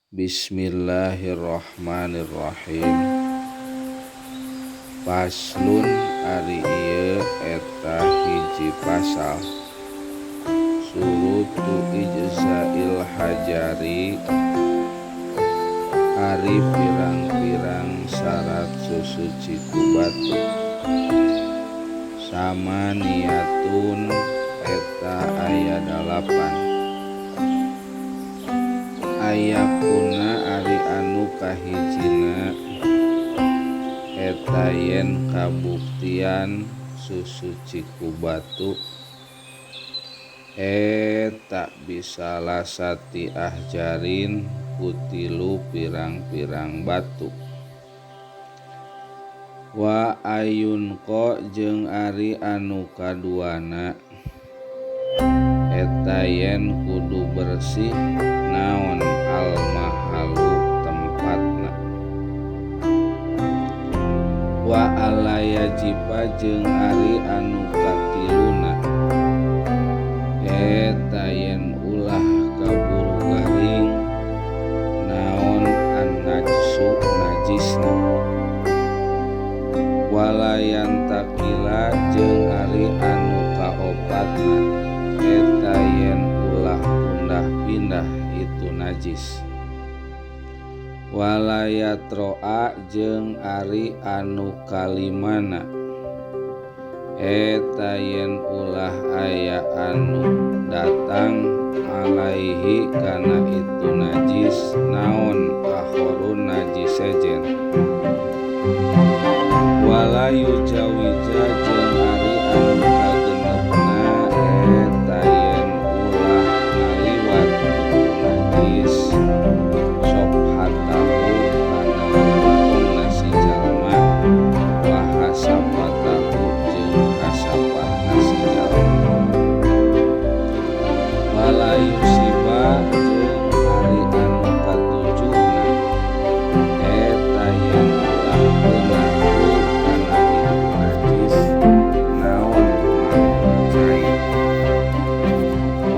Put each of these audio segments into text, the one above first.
Bismillahirrahmanirrahim. Faslun ari ieu eta hiji pasal. Syurutu ijzail hajari ari pirang-pirang syarat susuci ku batu. Samaniyatun eta aya dalapan. Ayakuna ari anu kahijina eta yen kabuktian susuci ku batu eta bisalasati ahjarin ku tilu pirang-pirang batu. Wa ayunqa jeung ari anu kaduana eta yen kudu bersih naon almahalu tempatna. Wa alla yajifa jeung ari anu katiluna eta yen ulah kaburu garing naon annajsu najisna. Wala yantakila jeung ari anu kaopatna eta yen ulah pundah-pindah itu najis. Wala yatro'a jeung ari anu kalimana eta yen ulah aya anu datang alaihi kana itu najis naon akhorun najis sejen. Wala yujawija jeung ari anu kagenepna eta yen ulah ngaliwat itu najis sobhatahu kana lempengna si jalma wa hasafatahu jeung hasafahna si jalma. Wala yusiba jeung ari anu katujuhna eta yen ulah beunah kana itu najis naon maun cai.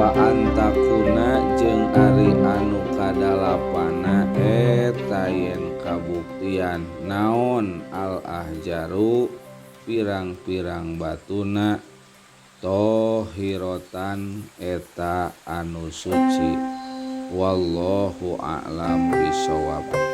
Wa antakuna jeung ari anu kadalapana eta yen kabuktian naon al ahjaru pirang-pirang batuna tohirotan eta anu suci. Wallahu a'lam bishawab.